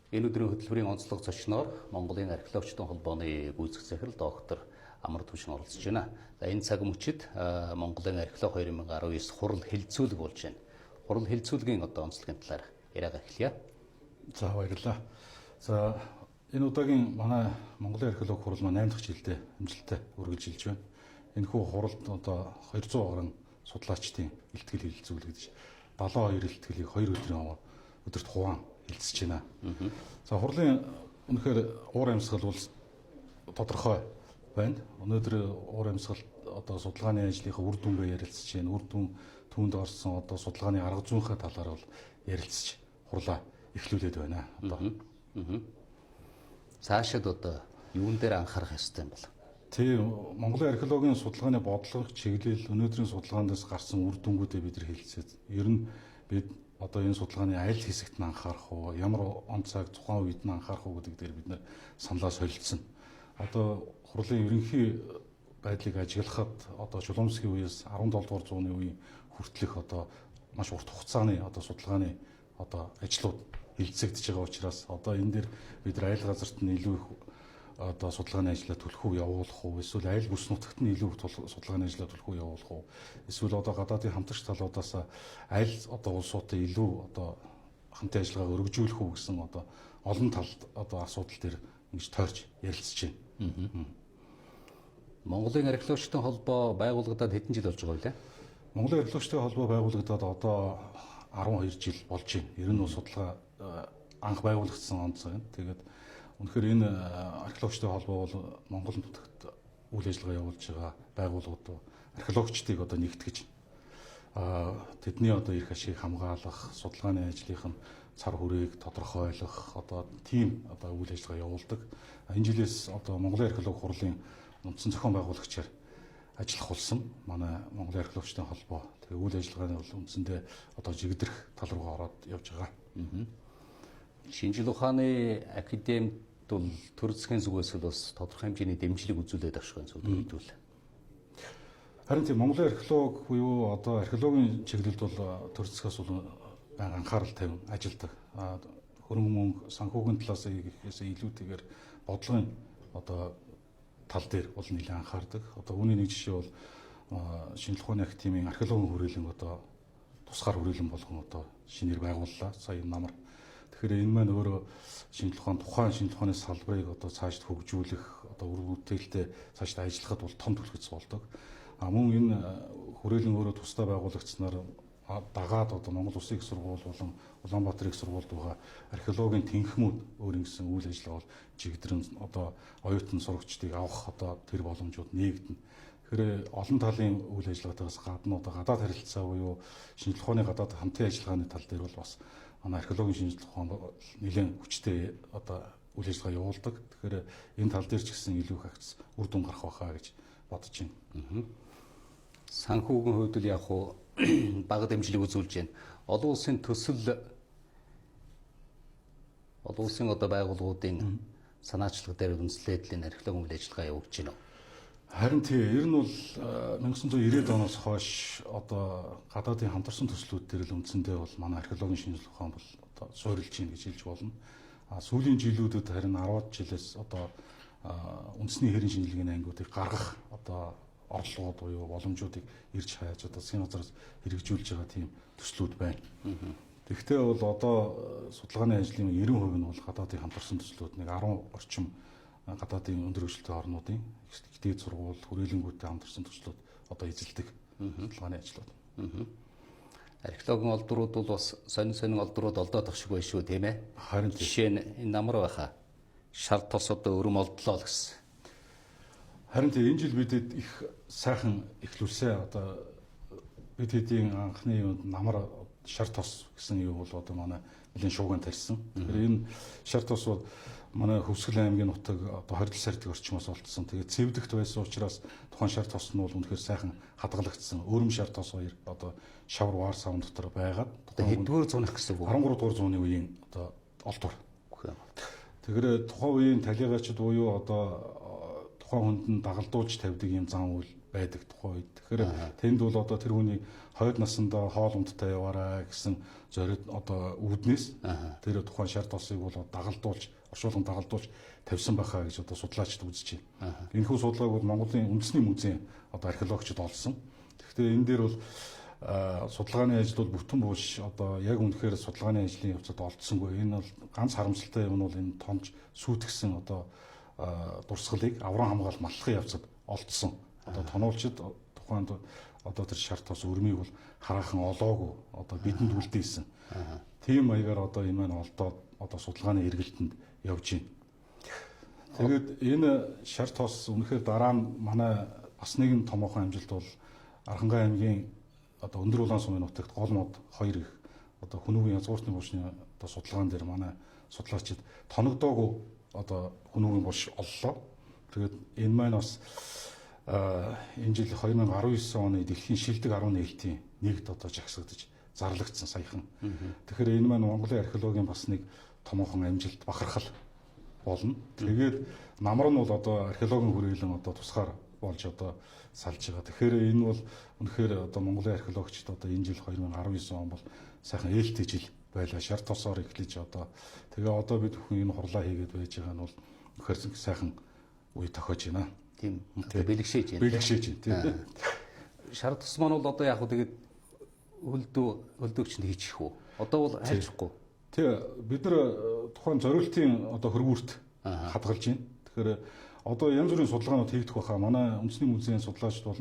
Энэ өдрийн хөтөлбөрийн онцлог зочноор Монголын археологчдын холбооны гүйцэтгэх захирал доктор Амар Түвшин оролцож байна. За, энэ цаг мөчид Монголын археологи 2019 хурал хэлэлцүүлэг болж байна. Хурал хэлэлцүүлгийн одоо онцлогийн талаар яриагаа эхэлье. За, баярлалаа. За, энэ удаагийн манай Монголын археологи хурал маань 8 дахь жилдээ амжилттай үргэлжилж байна. Энэхүү хуралд одоо 200 гаруй судлаачдын илтгэл хэлэлцүүлэгдэж, 72 илтгэлийг 2 өдрийн өдөрт хуваан хэлэлцэж байна. За, хурлын үнэхээр уур амьсгал бол тодорхой байна. Өнөөдөр уур амьсгал одоо судалгааны ажлынхаа үр дүнгээ ярилцж байна. Үр дүн түүнд орсон одоо судалгааны арга зүйнхээ талаар бол ярилцж хурлаа эхлүүлээд байна. Одоо цаашид одоо юун дээр анхаарах ёстой юм бол? Тийм, Монголын археологийн судалгааны бодлого чиглэл, өнөөдрийн судалгаанаас гарсан үр дүнгуудээ бид нар хэлэлцээд, ер нь бид одоо энэ судалгааны аль хэсэгт нь анхаарах уу, ямар он цаг тухайн үед нь анхаарах уу гэдэг дээр бид нар саналаа солилцсон. Одоо хурлын ерөнхий байдлыг ажиглахад одоо Чулуумсгийн үеэс 17 дугаар зууны үеийн хүртэлх одоо маш урт хугацааны одоо судалгааны одоо ажлууд хэлэлцэгдэж байгаа учраас одоо энэ дээр бид нар аль газарт нь илүү их одоо судалгааны ажлаа түлхүү явуулах уу, эсвэл аль бүс нутагт нь илүү судалгааны ажлаа түлхүү явуулах уу, эсвэл одоо гадаадын хамтрагч талуудаас аль одоо улсуудтай илүү одоо хамтын ажиллагааг өргөжүүлэх үү гэсэн одоо олон талд одоо асуудал дээр ингэж тойрч ярилцж байна. Монголын археологчдын холбоо байгуулагдаад хэдэн жил болж байгаа вэ? Монголын археологчдын холбоо байгуулагдаад одоо 12 жил болж байна. Ер нь судалгаа анх байгуулагдсан он цаг. Тэгээд үнэхээр энэ археологчдын холбоо бол Монгол нутагт үйл ажиллагаа явуулж байгаа байгууллагууд, археологчдыг одоо нэгтгэж, тэдний одоо эрх ашигыг хамгаалах, судалгааны ажлынх нь цар хүрээг тодорхойлох одоо тийм одоо үйл ажиллагаа явуулдаг. Энэ жилээс одоо Монголын археологи хурлын үндсэн зохион байгуулагчаар ажиллах болсон. Манай Монголын археологчдын холбоо тэгээ үйл ажиллагааны бол үндсэндээ одоо жигдрэх тал руугаа ороод явж байгаа. Шинжил ухааны академид бол төр засгийн зүгээс л бас тодорхой хэмжээний дэмжлэг үзүүлээд байх шиг байна зүйл. Харин тийм, Монголын археолог буюу одоо археологийн чиглэлд бол төр засгаас бол байнга анхаарал тавин ажилладаг. Хөрөнгө мөнгө санхүүгийн талаас гэхээс илүүтэйгээр бодлогын одоо тал дээр бол нэлээд анхаардаг. Одоо үүний нэг жишээ бол шинжлэх ухааны академийн археологийн хүрээлэн одоо тусгаар хүрээлэн болгон одоо шинээр байгууллаа. Сая намар. Тэгэхээр энэ маань өөрөө шинжлэх ухаан, тухайн шинжлэх ухааны салбарыг одоо цаашд хөгжүүлэх, одоо үр бүтээлтэй цаашд ажиллахад бол том түлхэц болдог. А мөн энэ хүрээлэн өөрөө тусдаа байгуулагдсанаар дагаад одоо Монгол Улсын их сургууль болон Улаанбаатар их сургуульд байгаа археологийн тэнхмүүд өөр ингэсэн үйл ажиллагаа бол жигдрэн одоо оюутан сурагчдыг авах одоо тэр боломжууд нээгдэнэ. Тэгэхээр олон талын үйл ажиллагаатаас гадна одоо гадаад харилцаа буюу шинжлэх ухааны гадаад хамтын ажиллагааны тал дээр бол бас манай археологийн шинжлэх ухаан нэлээд хүчтэй одоо үйл ажиллагаа явуулдаг. Тэгэхээр энэ тал дээр ч гэсэн илүү их акц үр дүн гарах байхаа гэж бодож байна. Санхүүгийн хувьд л яг хуу бага дэмжлэг үзүүлж байна. Олон улсын төсөл, олон улсын одоо байгууллагуудын санаачлаг дээр үндэслээд л энэ археологийн үйл ажиллагаа явуулж байна. Харин тий, ер нь бол 1990-ад оноос хойш одоо гадаадын хамтарсан төслүүд дээр л үндсэндээ бол манай археологийн шинжлэх ухаан бол одоо суурилж байна гэж хэлж болно. А сүүлийн жилүүдэд харин 10 жилээс одоо үндэсний хэрийн шинжилгээний ангиудыг гаргах одоо орлогод буюу боломжуудыг ирж хайж одоо засгийн газраас хэрэгжүүлж байгаа тийм төслүүд байна. Тэгэхдээ бол одоо судалгааны ажлын 90% нь бол гадаадын хамтарсан төслүүд, нэг 10 орчим гадаадын өндөр хөгжилтэй орнуудын их дээд сургууль, хүрээлэнгүүдтэй хамтарсан төслүүд одоо эзэлдэг судалгааны ажлууд. Археологийн олдрууд бол бас сонин сонин олдрууд олдоод ах шиг байна шүү, тийм ээ. Харин тийм. Жишээ нь энэ намар байхаа. Шар тос одоо өрөм олдлоо л гэсэн. Харин тийм, энэ жил бидэд их сайхан эхлүүлсэ. Одоо бид хэдийн анхны юунд намар шар тос гэсэн юу бол одоо манай нэлийн шууган тарьсан. Тэгэхээр энэ шар тос бол манай Хөвсгөл аймгийн нутаг одоо 20 сардаг орчмоос олдсон. Тэгээд цэвдэгт байсан учраас тухайн шар тос нь бол үнэхээр сайхан хадгалагдсан. Өрөм шар тос хоёр одоо шавар ваар савн дотор байгаад одоо хэддүгээр зууных гэсэн үг? 13 дугаар зууны үеийн одоо олдвор. Тэгэхээр тухайн үеийн талигачд буюу одоо тухайн хүнд нь дагалдуулж тавьдаг юм зан үйл байдаг тухайн үед. Тэгэхээр тэнд бол одоо тэр хүний хойд насандаа хоол ундтай яваарай гэсэн зориуд одоо үүднээс тэр тухайн шар тосыг бол дагалдуулж, орчуулган дагалдуулж тавьсан байхаа гэж одоо судлаачид үзэж байна. Энэхүү судалгааг бол Монголын үндэсний музейн одоо археологчид олсон. Тэгэхдээ энэ дээр бол судалгааны ажил бол бүтэн бууш одоо яг үнэхээр судалгааны ажлын явцад олдсонгүй. Энэ бол ганц харамсалтай юм нь бол энэ томж сүйтгэсэн одоо дурсгалыг авран хамгаал маллахын явцад олдсон. Одоо тоноолчид тухайд одоо тэр шар тос өрмийг бол хараахан олоогүй одоо бидэнд үлдээсэн. Тийм маягаар одоо энэ маань олдоод одоо судалгааны эргэлтэнд явж байна. Тэгээд энэ шар тос үнэхээр дараа нь манай бас нэгэн томоохон амжилт бол Архангай аймгийн одоо өндөр улаан сумын нутагт гол мод 2 их одоо хүнүүгийн язгууртны булшны одоо судалгаан дээр манай судлаачид тоногдоогүй одоо хүнүүгийн булш оллоо. Тэгээд энэ маань бас энэ жил 2019 оны дэлхийн шилдэг 10 нээлтийн нэгд одоо жагсагдаж зарлагдсан саяхан. Тэгэхээр энэ маань Монголын археологийн бас нэг томоохон амжилт бахархал болно. Тэгээд намар нь бол одоо археологийн хүрээлэн одоо тусгаар болж одоо салж байгаа. Тэгэхээр энэ бол үнэхээр одоо Монголын археологчид одоо энэ жил 2019 он бол сайхан ээлтэй жил байлаа. Шар тосоор эхлэж одоо тэгээ одоо бид бүхэн энэ хурлаа хийгээд байж байгаа нь бол үнэхээр сайхан үе тохиож байна. Тийм. Бэлгшээж байна. Бэлгшээж байна тийм. Шар тос маань бол одоо яг хөө тэгээд хөлдөөгч нь хийчих үү? Одоо бол хайчихгүй. Тий, бид нар тухайн зориултын одоо хөргүүрт хадгалж байна. Тэгэхээр одоо янз бүрийн судалгаанууд хийгдэх байхаа. Манай үндэсний музейн судлаачид бол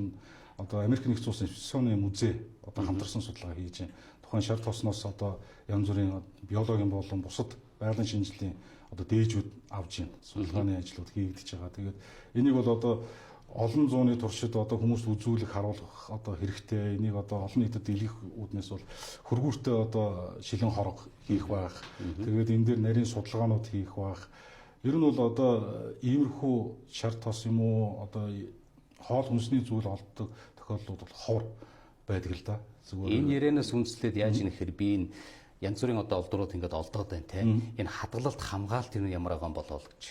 одоо Америк нэгдсэн улсын Смитсоны музей одоо хамтарсан судалгаа хийж байна. Тухайн шар тосноос одоо янз бүрийн биологийн болон бусад байгалийн шинжилгээний одоо дээжүүд авч байна. Судалгааны ажлууд хийгдэж байгаа. Тэгээд энийг бол одоо олон зууны туршид одоо хүмүүст үзүүлэх, харуулах одоо хэрэгтэй. Энийг одоо олон нийтэд дэлгэх үүднээс бол хөргүүртээ одоо шилэн хорго хийх байх. Тэгээд энэ дээр нарийн судалгаанууд хийх байх. Ер нь бол одоо иймэрхүү шар тос юм уу одоо хоол хүнсний зүйл олддог тохиолдлууд бол ховор байдаг л да. Зүгээр энэ ярианаас үндэслээд яаж юм гэхээр би энэ янз бүрийн одоо олдрууд ингээд олдоод байна те. Энэ хадгалалт хамгаалт юм ямар байгаа болоо л гэж.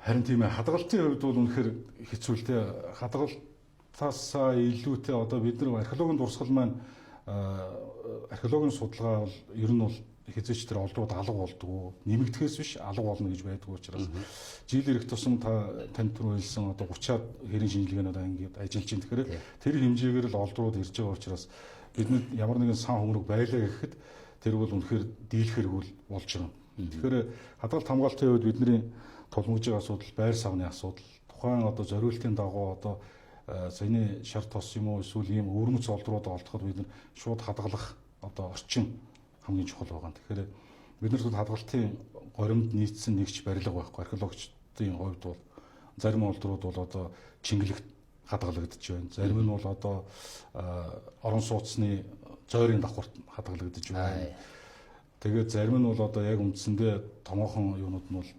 Харин тийм ээ, хадгалтын хувьд бол үнэхээр хэцүү л те. Хадгалтаасаа илүүтэй одоо бид нар археологийн дурсгал маань археологийн судалгаа бол ер нь бол хэзээч тэр олдрууд алга болдгоо, нэмэгдэхээс биш алга болно гэж байдгүй учраас жил ирэх тусам та танд түрүү хэлсэн одоо 30-аад хэрийн шинжилгээнүүд ингээд ажиллаж байна. Тэгэхээр тэр хэмжээгээр л олдрууд ирж байгаа учраас бидэнд ямар нэгэн сан хөмрөг байлаа гэхэд тэр бол үнэхээр дийлхэргүй болж байгаа. Тэгэхээр хадгалт хамгаалтын хувьд бидний тулгамж байгаа асуудал байр савны асуудал, тухайн одоо зориултын дагуу одоо саяны шар тос юм уу эсвэл ийм өвөрмөц олдрууд олдоход бид нар шууд хадгалах одоо орчин хамгийн чухал байгаа. Тэгэхээр бид нар хадгалтын горимд нийцсэн нэгч барилга байхгүй. Археологчдын хувьд бол зарим олдрууд бол одоо чингэлэгт хадгалагдаж байна. Зарим нь бол одоо орон сууцны зойрын давхарт хадгалагдаж байна. Тэгээд зарим нь бол одоо яг үндсэндээ томоохон юунууд нь бол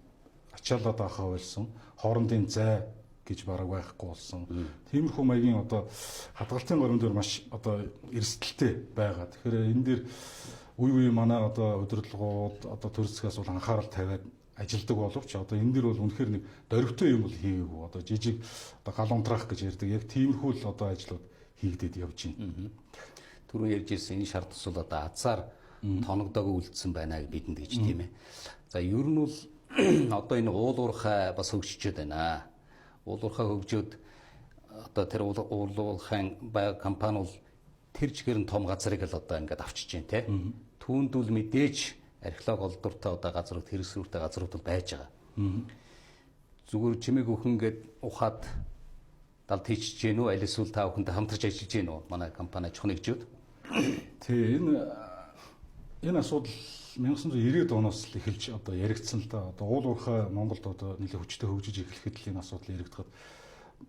ачаалаад байхаа болсон. Хоорондын зай гэж бараг байхгүй болсон. Тиймэрхүү маягийн одоо хадгалтын горим дээр маш одоо эрсдэлтэй байгаа. Тэгэхээр энэ дээр үе үе манай одоо удирдлагууд одоо төр засгаас бол анхаарал тавиад ажилдаг боловч одоо энэ дэр бол үнэхээр нэг дөрвтэй юм бол хийгээгүй. Одоо жижиг одоо гал унтраах гэж ярьдаг. Яг тиймэрхүү л одоо ажлууд хийгдээд явж байна. Түрүүн ярьж ирсэн энэ шар тусвал одоо азар тоногдоогүй үлдсэн байна бидэнд гэж тийм ээ. За ер нь бол одоо энэ уул уурхай бас хөгжчөөд байна. Уул уурхай хөгжөөд одоо тэр уул уурхайн компани бол тэр чигээр нь том газрыг л одоо ингээд авчиж байна те. Түүнд үл мэдээж археолог олдвортой одоо газрууд хэрэгсрүүртэй газрууд бол байж байгаа. Зүгээр чимээг өхөн гээд ухаад далд хийчихэж гэнэ үү? Аль эсвэл та бүхэндээ хамтарч ажиллаж гэнэ үү? Манай компани аж ахуйн нэгжүүд. Тий, энэ асуудал 1990-ад оноос л эхэлж одоо яригдсан л да. Одоо уул уурхай Монголд одоо нэлээд хүчтэй хөгжиж эхлэхэд л энэ асуудал яригдахад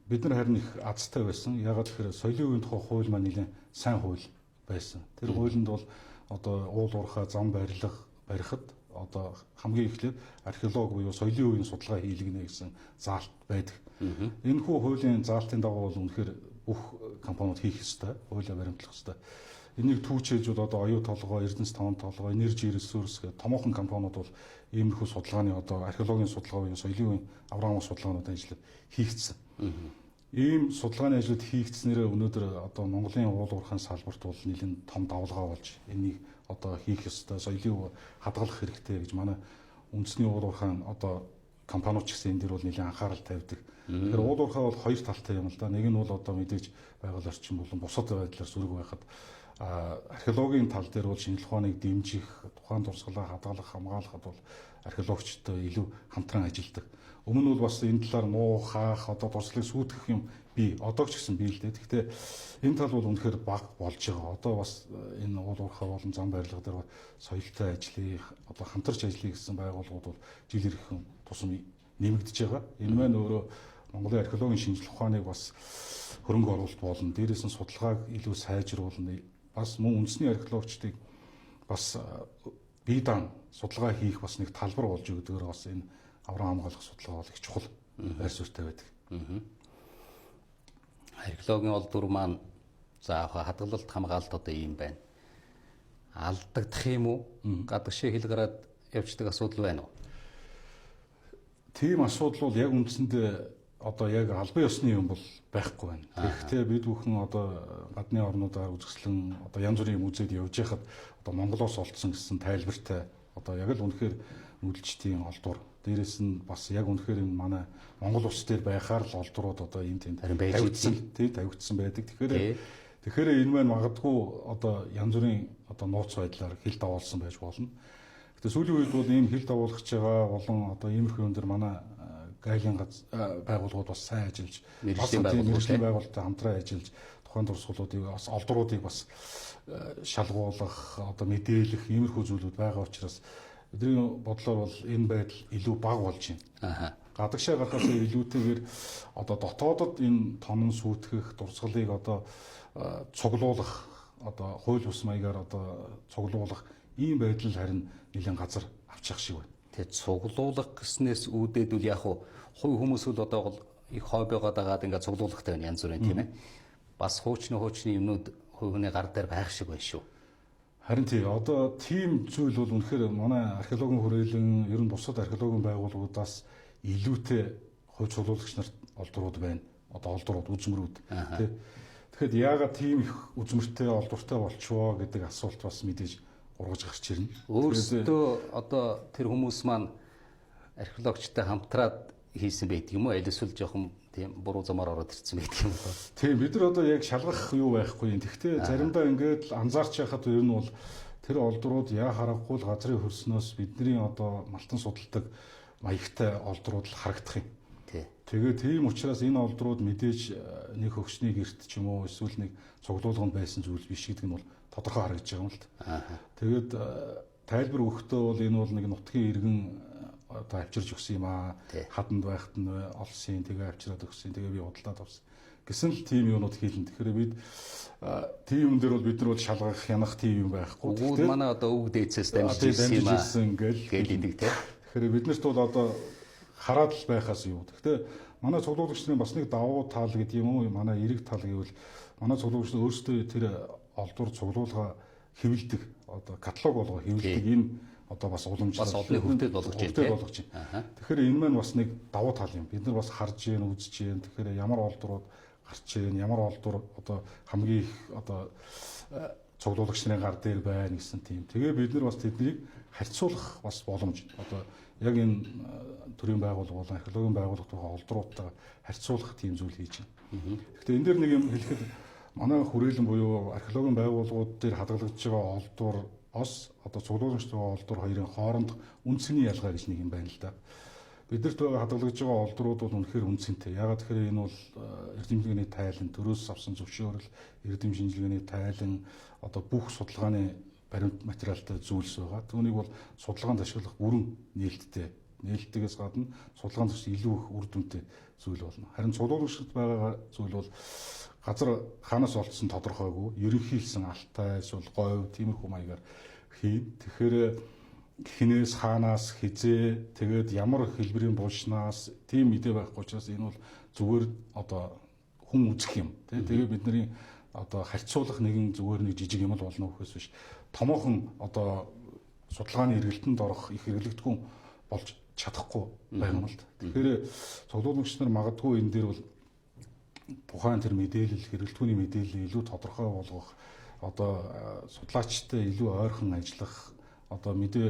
бид нар харин их азтай байсан. Яагаад гэхээр соёлын үеийн тухай хууль маань нэлээд сайн хууль байсан. Тэр хуулинд бол одоо уул уурхай зам барилга барихад одоо хамгийн эхлээд археолог буюу соёлын үеийн судалгаа хийлгэнэ гэсэн заалт байдаг. Энэхүү хуулийн заалтын дагуу бол үнэхээр бүх компаниуд хийх ёстой, хуулиа баримтлах ёстой. Энийг түүчээж бол одоо оюу толгой, Эрдэнэс таван толгой, Energy Resource гэх томоохон компаниуд бол иймэрхүү судалгааны одоо археологийн судалгаа буюу соёлын үеийн аврал судалгаанууд ажиллаад хийгдсэн. Ийм судалгааны ажлууд хийгдснээрээ өнөөдөр одоо Монголын уул уурхайн салбарт бол нэлээд том давалгаа болж энийг одоо хийх ёстой, соёлын үе хадгалах хэрэгтэй гэж манай үндэсний уул уурхайн одоо компаниуд ч гэсэн энэ дэр бол нэлээд анхаарал тавьдаг. Тэгэхээр уул уурхай бол хоёр талтай юм л да. Нэг нь бол одоо мэдээж байгаль орчин болон бусад байдлаар сөрөг байхад археологийн тал дээр бол шинжлэх ухааныг дэмжих, тухайн дурсгалаа хадгалах, хамгаалахад бол археологчтой илүү хамтран ажилладаг. Өмнө нь бол бас энэ талаар нуу хаах, одоо дурсгалыг сүйтгэх юм бий. Одоо ч гэсэн бий л дээ. Гэхдээ энэ тал бол үнэхээр бага болж байгаа. Одоо бас энэ уул уурхай болон зам барилга дээр соёлтой ажлыг одоо хамтарч ажиллая гэсэн байгууллагууд бол жил ирэхэн тусам нэмэгдэж байгаа. Энэ маань өөрөө Монголын археологийн шинжлэх ухааныг бас хөрөнгө оруулалт болно. Дээрээс нь судалгааг илүү сайжруулна. Бас мөн үндэсний археологчдыг бас бие даан судалгаа хийх бас нэг талбар болж өгдөгөр бас энэ аврал хамгаалах судалгаа бол их чухал байр суурьтай байдаг. Археологийн олдвор маань за хадгалалт хамгаалалт одоо ийм байна. Алдагдах юм уу? Гадагшаа хил гараад явждаг асуудал байна уу? Тийм асуудал бол яг үндсэндээ одоо яг албан ёсны юм бол байхгүй байна. Тэгэхдээ бид бүхэн одоо гадны орнуудаар үзэсгэлэн одоо янз бүрийн юм үзээд явж байхад одоо Монголоос олдсон гэсэн тайлбартай одоо яг л үнэхээр нүдэлчдийн олдвор. Дээрээс нь бас яг үнэхээр энэ манай Монгол улс дээр байхаар л олдврууд одоо энэ тэнд тавигдсан, тий, тавигдсан байдаг. Тэгэхээр энэ маань магадгүй одоо янз бүрийн одоо нууц байдлаар хил давуулсан байж болно. Гэтэ сүүлийн үед бол ийм хил давуулах гэж байгаа болон одоо иймэрхүү юм дээр манай гайлын байгууллагууд бас сайн ажиллаж, мэргэжлийн байгууллагатай хамтран ажиллаж тухайн дурсгалуудыг бас олдруудыг бас шалгуулах, одоо мэдээлэх иймэрхүү зүйлүүд байгаа учраас бидний бодлоор бол энэ байдал илүү бага болж байна. Гадагшаа гарахаас илүүтэйгээр одоо дотоодод энэ тонон сүйтгэх, дурсгалыг одоо цуглуулах, одоо хууль бус маягаар одоо цуглуулах ийм байдал харин нэлээд газар авчих шиг байна. Тэгээ цуглуулах гэснээс үүдээдвэл яг хувь хүмүүс л одоо бол их хоббигоо дагаад ингээд цуглуулахтай байна янз бүрийн, тийм ээ. Бас хуучны юмнууд хувь хүний гар дээр байх шиг байна шүү. Харин тий, одоо тийм зүйл бол үнэхээр манай археологийн хүрээлэн ер нь бусад археологийн байгууллагуудаас илүүтэй хувь цуглуулагч нарт олдрууд байна. Одоо олдрууд, үзмэрүүд, тий. Тэгэхэд яагаад тийм их үзмэртэй, олдвортой болчихвоо гэдэг асуулт бас мэдээж ургаж гарч ирнэ. Өөрсдөө одоо тэр хүмүүс маань археологчтой хамтраад хийсэн байдаг юм уу? Аль эсвэл жоохон тийм буруу замаар ороод ирсэн байдаг юм уу? Тийм, бид нар одоо яг шалгах юу байхгүй юм. Тэгэхдээ заримдаа ингээд л анзаарч яхад ер нь бол тэр олдрууд яа харахгүй л газрын хөрснөөс бидний одоо малтан судалдаг маягтай олдрууд л харагдах юм. Тий. Тэгээ тийм учраас энэ олдрууд мэдээж нэг хөгшний герт ч юм уу эсвэл нэг цуглуулганд байсан зүйл биш гэдэг нь бол тодорхой харагдаж байгаа юм л та. Тэгээд тайлбар өгөхдөө бол энэ бол нэг нутгийн иргэн одоо авчирж өгсөн юм аа. Хаданд байхад нь олсон, тэгээ авчираад өгсөн, тэгээ би худалдаад авсан гэсэн л тийм юмнууд хийлэн. Тэгэхээр бид тийм юм дээр бол бид нар бол шалгах, янах тийм юм байхгүй. Тэгвэл манай одоо өвөг дээдсээс дамжиж ирсэн юм аа гэл гэдэг те. Тэгэхээр биднэрт бол одоо хараад л байхаас юу. Гэхдээ манай цуглуулагч нарын бас нэг давуу тал гэдэг юм уу, манай эерэг тал гэвэл манай цуглуулагч нар өөрсдөө тэр олдвор цуглуулга хэвлэдэг, одоо каталог болгоо хэвлэдэг энэ одоо бас уламжлал бас олонний хүртэл болгож байна. Тэгэхээр энэ маань бас нэг давуу тал юм. Бид нар бас харж гин, үзэж гин. Тэгэхээр ямар олдрууд гарч гин, ямар олдвор одоо хамгийн их одоо цуглуулагч нарын гар дээр байна гэсэн тийм. Тэгээ бид нар бас тэднийг харьцуулах бас боломж. Одоо яг энэ төрийн байгууллага болон археологийн байгууллагад байгаа олдруудтайгаа харьцуулах тийм зүйл хийж байна. Гэхдээ энэ дээр нэг юм хэлэхэд манай хүрээлэн буюу археологийн байгууллагууд дээр хадгалагдж байгаа олдвор ос одоо цуглуулагчтай олдвор хоёрын хооронд үнцний ялгаа гэж нэг юм байна л да. Бидэрт байгаа хадгалагдж байгаа олдрууд бол үнэхээр үнцэнтэй. Яагаад тэгэхээр энэ бол эрдэм шинжилгээний тайлан, төрөөс авсан зөвшөөрөл, эрдэм шинжилгээний тайлан одоо бүх судалгааны баримт материалтай зүйлс байгаа. Түүнийг бол судалгаанд ашиглах бүрэн нээлттэй. Нээлттэйгээс гадна судалгаанд төс илүү их үр дүнтэй зүйл болно. Харин цуглуулагчид байгаа зүйл бол газар хаанаас олдсон тодорхойгүй, ерөнхийлсэн алтай эсвэл говь тиймэрхүү маягаар хийн. Тэгэхээр хинээс хаанаас хизээ тэгээд ямар хэлбэрийн булшнаас тийм мэдээ байхгүй учраас энэ бол зүгээр одоо хүн үзэх юм. Тэгээ бидний одоо харьцуулах нэгэн зүгээр нэг жижиг юм л болно гэхээс биш томоохон одоо судалгааны эргэлтэнд орох их хэрэглэгдэхүүн болж чадахгүй байгаа юм л да. Тэгэхээр цуглуулагч нар магадгүй энэ дээр бол тухайн тэр мэдээлэл, хэрэглэгдэхүүний мэдээллийг илүү тодорхой болгох, одоо судлаачтай илүү ойрхон ажиллах, одоо мэдээ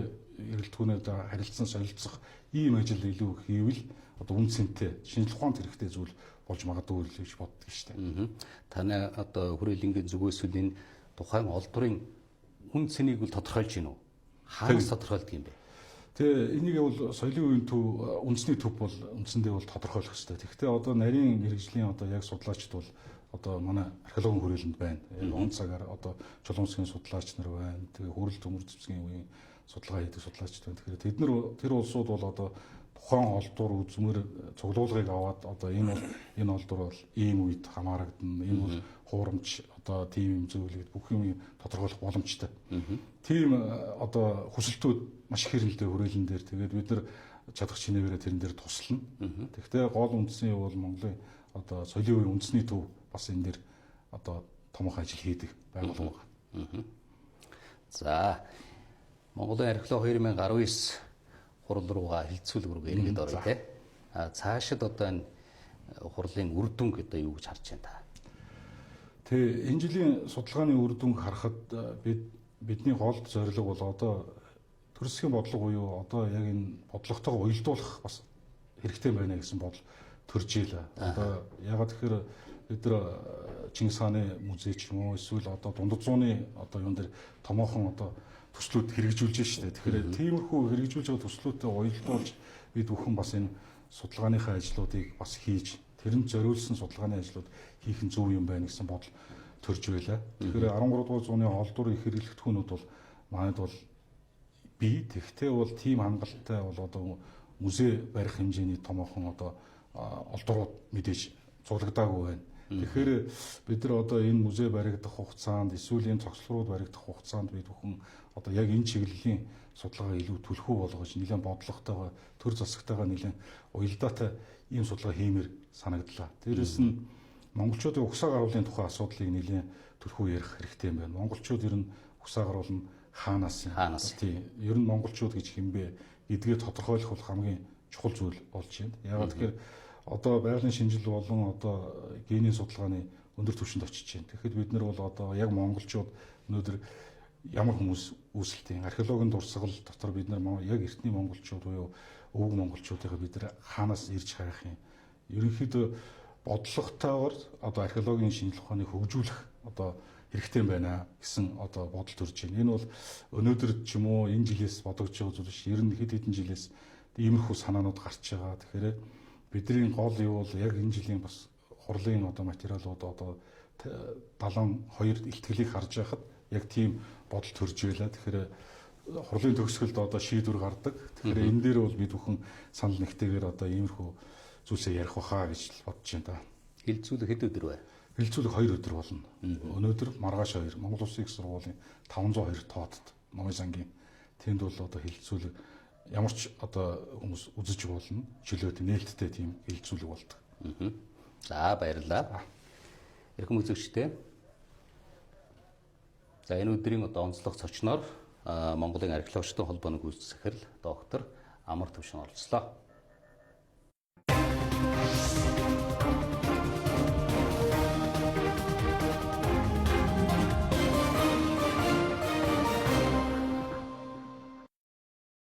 эргэлдэхүүнээр харилцан солилцох ийм ажил илүү хийвэл одоо үн цэнтэй шинжлэх ухаанд хэрэгтэй зүйл болж магадгүй л гэж боддог шүү дээ. Таны одоо хүрээлэнгийн зүгээс үл энэ тухайн олдврын үн цэнийг бол тодорхойлж гин үү? Хаанаас тодорхойлдог юм бэ? Тэгээ энийг бол соёлын үеийн төв, үндэсний төв бол үндсэндээ бол тодорхойлох хэрэгтэй. Тэгэхдээ одоо нарийн мэргэжлийн одоо яг судлаачид бол одоо манай археологийн хүрээлэнд байна. Яг он цагаар одоо Чулуун засгийн судлаач нар байна. Тэгээ хүрэл төмөр зэвсгийн үеийн судалгаа хийдэг судлаачид байна. Тэгэхээр тэд нар тэр улсууд бол одоо тухайн олдвор үзмэр цуглуулгыг аваад одоо энэ бол энэ олдвор бол ийм үед хамаарагдана. Энэ бол хуурамч одоо тийм юм зүйл гэдэг бүх юм тодорхойлох боломжтой. Тийм одоо хүсэлтүүд маш их хэрэлдээ хүрээлэн дээр тэгээд бид нар чадах чинээвэрээ тэрэн дээр туслана. Тэгэхдээ гол үндсэн юу бол Монголын одоо соёлын үеийн үндэсний төв бас энэ дээр одоо томоохон ажил хийдэг байгууллага байна. За, Монголын археологи 2019 хурал руугаа хилцүүлэг рүүгээ эргээд оръё те. А цаашид одоо энэ хурлын үр дүнг одоо юу гэж харж байна та? Тэ энэ жилийн судалгааны үр дүнг харахад бидний гол зорилго бол одоо төрөсгийн бодлого буюу одоо яг энэ бодлоготойгоо уялдуулах бас хэрэгтэй байна гэсэн бодол төрж ийлээ. Одоо ягаад тэгэхээр бид нар Чингис хааны музей ч юм уу эсвэл одоо дундад зууны одоо юун дээр томоохон одоо төслүүд хэрэгжүүлж штэ. Тэгэхээр тиймэрхүү хэрэгжүүлж байгаа төслүүдтэй уялдуулж бид бүхэн бас энэ судалгааныхаа ажлуудыг бас хийж тэрэнд зориулсан судалгааны ажлууд хийх нь зөв юм байна гэсэн бодол төрж байлаа. Тэгэхээр 13 дугаар зууны олдвор их хэрэглэгдэхүүнүүд бол манайд бол бий. Тэгтээ бол тийм хангалттай бол одоо музей барих хэмжээний томоохон одоо олдврууд мэдээж цуглагдаагүй байна. Тэгэхээр бид нар одоо энэ музей баригдах хугацаанд эсвэл энэ цогцлрууд баригдах хугацаанд бид бүхэн одоо яг энэ чиглэлийн судалгаа илүү түлхүү болгож нэлээд бодлоготойгоо төр засагтайгаа нэлээд уялдаатай ийм судалгаа хиймээр санагдлаа. Дээрээс нь монголчуудын угсаа гаруулын тухай асуудлыг нэлээд түлхүү ярих хэрэгтэй юм байна. Монголчууд ер нь угсаа гаруул нь хаанаас юм? Тийм. Ер нь монголчууд гэж хэн бэ гэдгээ тодорхойлох бол хамгийн чухал зүйл болж байна. Яагаад тэгэхээр одоо байгалийн шинжил болон одоо генийн судалгааны өндөр түвшинд очиж байна. Тэгэхэд бид нар бол одоо яг монголчууд өнөөдөр ямар хүмүүс үүсэлтийн археологийн дурсгал дотор бид нар яг эртний монголчууд буюу өвөг монголчуудыг бид нар хаанаас ирж хайх юм? Ерөнхийдөө бодлоготойгоор одоо археологийн шинжлэх ухааныг хөгжүүлэх одоо хэрэгтэй байна гэсэн одоо бодол төрж байна. Энэ бол өнөөдөр ч юм уу энэ жилээс бодогдож байгаа зүйл биш. Ер нь хэд хэдэн жилээс иймэрхүү санаанууд гарч байгаа. Тэгэхээр бидний гол юу бол яг энэ жилийн бас хурлын одоо материалууд одоо 72 илтгэлийг харж байхад яг тийм бодол төрж байлаа. Тэгэхээр хурлын төгсгөлд одоо шийдвэр гардаг. Тэгэхээр энэ дээр бол бид бүхэн санал нэгтэйгээр одоо иймэрхүү зүйлсээ ярих байхаа гэж бодож байна та. Хилцүүлэг хэд өдөр вэ? Хилцүүлэг 2 өдөр болно. Өнөөдөр маргааш 2 Монгол Улсын их сургуулийн 502 тоодод Номын сангийн тэнд бол одоо хилцүүлэг ямар ч одоо хүмүүс үзэж болно. Чөлөөт нээлттэй тийм хилцүүлэг болдог. За баярлалаа. Эрхэм үзэгчдээ. За энэ өдрийн одоо онцлог зочноор Монголын археологчдын холбооны гүйцэтгэх захирал доктор Амар Төвшин оролцлоо.